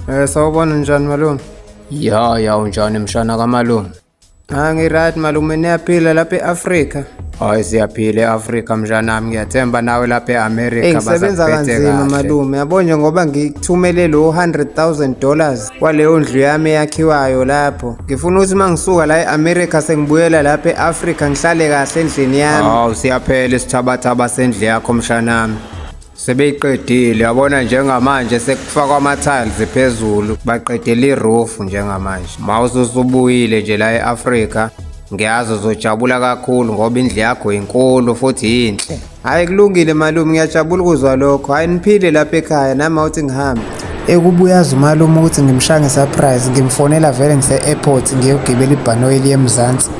Sawubona, njani malume? Ya ya, unjani mshana kamalume? Ah, ngi-right malume, niyaphila lapha e-Afrika? Hayi, siyaphila e-Afrika mshanami, ngiyathemba nawe lapha e-America Eyi, ngisebenza basakuphethe kanzima kahle. malume, yabo nje ngoba ngikuthumele lo $100,000 kwaleyo ndlu yami eyakhiwayo lapho. Ngifuna ukuthi uma ngisuka la e-America sengibuyela lapha e-Afrika ngihlale kahle endlini yami. Hawu, siyaphela isithabathaba sendlu yakho mshanami. Sebeyiqedile, yabona njengamanje sekufakwa ama-tiles phezulu, baqedela i-roof njengamanje. Ma ususubuyile nje la e-Afrika, ngiyazi uzojabula kakhulu ngoba indlu yakho inkulu futhi yinhle. Hhayi, kulungile malume, ngiyajabula ukuzwa lokho. Hhayi, niphile lapha ekhaya, nami awuthi ngihambe. Ekubuyazi umalume ukuthi ngimshaya nge-surprise, ngimfonela vele ngise-airport ngiyogibela ibhanoyi eliya eMzansi.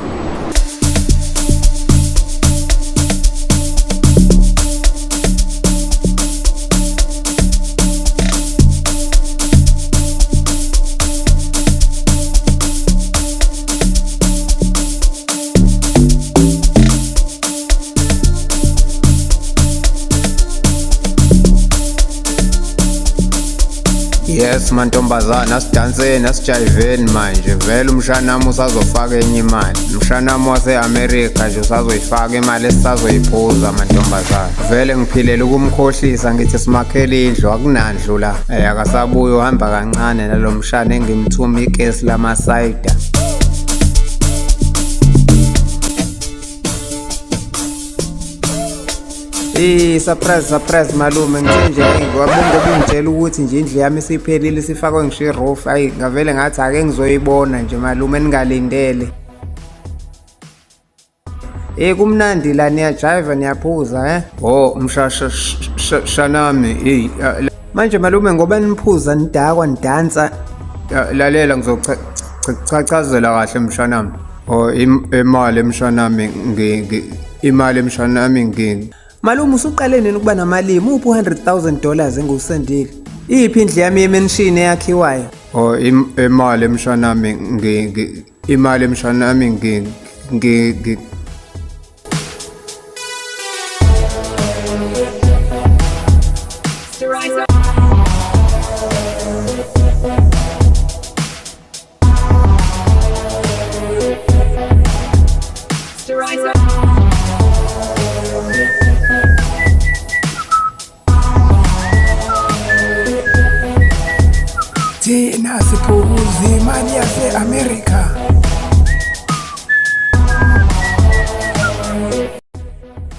Yes mantombazana, asidanseni, asijayiveni manje. Vele umshanami usazofaka enye imali. Umshanami wase-America nje usazoyifaka imali esisazoyiphuza mantombazana. Vele ngiphilela ukumkhohlisa ngithi simakhele indlu, akunandlu la. Akasabuye, uhamba kancane nalo mshana engimthuma ikesi lamasayida. Eh, surprise, surprise malume, ngithe nje hayi ngoba ungitshela ukuthi nje indlu yami isiphelile, isifakwe ngisho i-roof. Ayi, ngavele ngathi ake ngizoyibona nje malume ningalindele. Eh, kumnandi la, niyajiva, niyaphuza eh? Oh mshasha shanami, hey. Manje malume ngoba niphuza nidakwa nidansa. Lalela, ngizochazela kahle mshanami. Oh, imali mshanami, imali mshanami ngi Malume, usuqale nini ukuba namalimi? Uphi u$100,000 engiwusendile? Iphi indlu yami yemenshini eyakhiwayo? Oh, imali mshanami imali mshanami ngi ngi ngi Thina siphuza imali yase-America.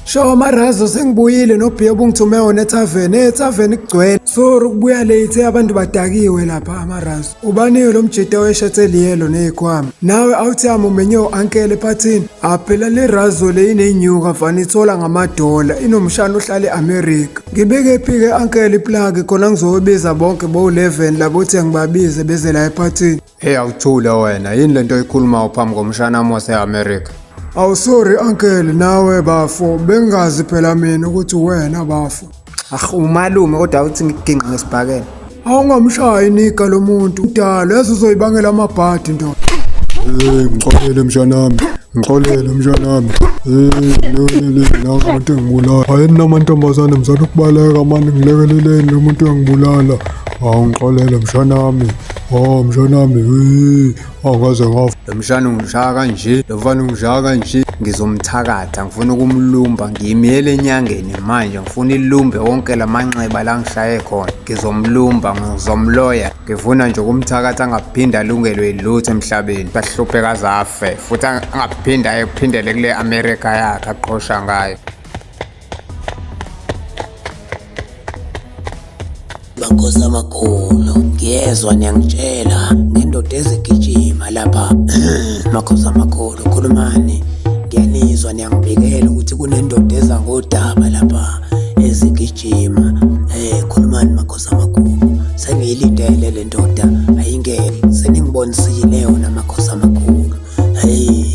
Sho marazo, sengibuyile nobhiya obungithume wona ethaveni. Ethaveni kugcwele. Sorry ukubuya late, abantu badakiwe lapha amarazo. Ubaniwe lo mjita weshethi eliyelo neyikhwama. Nawe awuthami umenye u-uncle ephathini. Aphela le razo le inenyuka fana ithola ngamadola, inomshana ohlala e-America. Ngibeke phi-ke uncle iplug khona ngizobiza bonke bo-11 labo uthi ngibabize beze la ephathini. Hey, awuthule wena, yini lento oyikhulumayo phambi komshanami wase-America? Awu sorry uncle, nawe bafo, bengazi phela mina ukuthi wena bafo. Ah, umalume kodwa uthi ngikuginqa ngesibhakela. Awungamshayi nika lo muntu dalo, yazi uzoyibangela amabhadi ndoda. Hey, ngixolele mshanami, ngixolele mshanami. Hey, le le le, la umuntu engibulala. Hayi nina mantombazane, mzala ukubaleka mani, ngilekeleleni lo muntu uyangibulala. Hawu, ngixolele mshanami. Oh mshanami, hey, awungaze ngafa. Lo mshana ungishaya kanje, lo mfana ungishaya kanje, ngizomthakatha, ngifuna ukumlumba, ngiyimiyele enyangeni manje, ngifuna ilumbe wonke lamanxeba la ngishaye khona. Ngizomlumba, ngizomloya, ngifuna nje ukumthakatha angaphinde alungelwe yilutho emhlabeni. Ahlupheke aze afe, futhi angaphinde ayephindele kule America yakhe aqhosha ngayo. Makhosi amakhulu, ngiyezwa niyangitshela ngendoda ezigijima lapha. Makhosi amakhulu, khulumani, ngiyanizwa niyangibikela ukuthi kunendoda eza ngodaba lapha ezigijima. Khulumani makhosi amakhulu, sengiyilindele le ndoda, ayingene, seningibonisile yona makhosi amakhulu. Hey.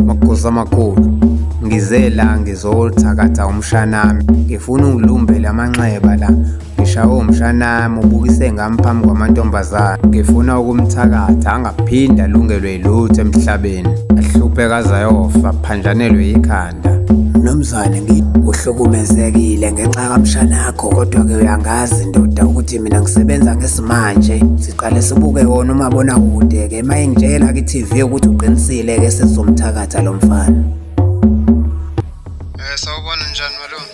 Makhosi amakhulu, ngize la ngizothakatha umshanami, ngifuna ungilumbele amanxeba la. Ushawe umshanami ubukise ngami phambi kwamantombazane. Ngifuna ukumthakatha angaphinde alungelwe yilutho emhlabeni. Ahlupheke aze ayofa aphanjanelwe yikhanda. Mnumzane uhlukumezekile ngenxa kamshanakho kodwa-ke uyangazi ndoda ukuthi mina ngisebenza ngesimanje. Siqale sibuke wona umabonakude-ke uma engitshela ki-TV ukuthi uqinisile-ke sesizomthakatha lo mfana. Sawubona njani malume?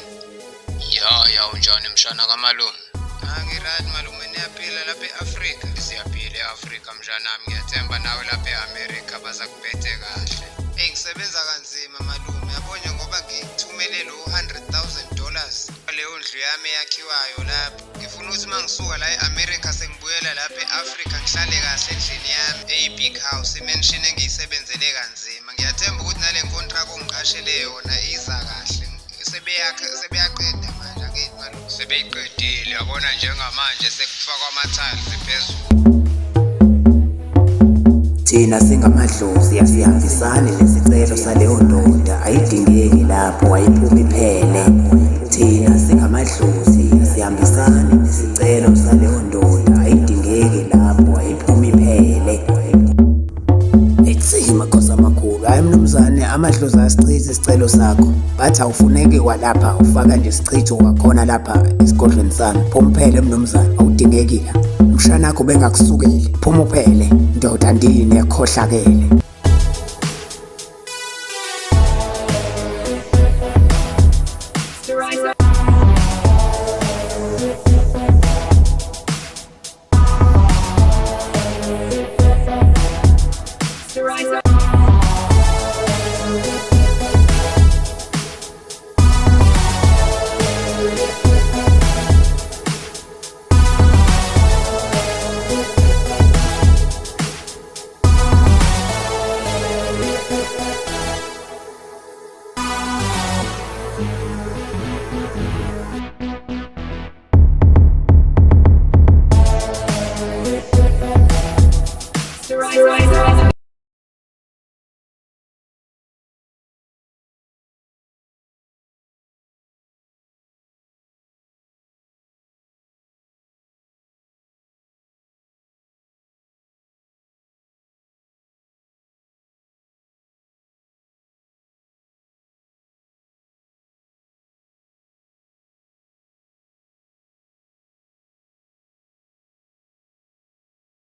Ya ya unjani mshana kamalume? Ah ngiright malume niyaphila lapha e-Afrika. Siyaphila e-Afrika mshanami ngiyathemba nawe lapha e-Amerika bazakuphethe kahle. Eyi ngisebenza kanzima malume yabo nje ngoba ngithumele lo $100,000 leyo ndlu yami eyakhiwayo lapho. Ngifuna ukuthi uma ngisuka la e-America sengibuyela lapha e-Afrika ngihlale kahle endlini yami eyi-big house i-mansion engiyisebenzele kanzima. Ngiyathemba ukuthi nale contract ongiqashele yona iza kahle. Sebeyakha sebeyaqeda manje angithi malume. Sebeyiqedile yabona njengamanje sekufakwa ama-tiles phezulu. Thina singamadlozi asihambisani nesicelo saleyo ndoda ayidingeki lapho ayiphumi iphele. Thina singamadlozi asihambisani nesicelo saleyo ndoda ayidingeki lapho ayiphumi iphele. Ethi makhosi amakhulu, hhayi mnumzane amadlozi ayasichitha isicelo sakho. Bathi awufuneki kwalapha ufaka nje isichitho kwakhona lapha esigodlweni sami. Phuma uphele mnumzane, awudingeki la. Umshanakho bengakusukeli, phuma uphele ndoda ndini ekhohlakele.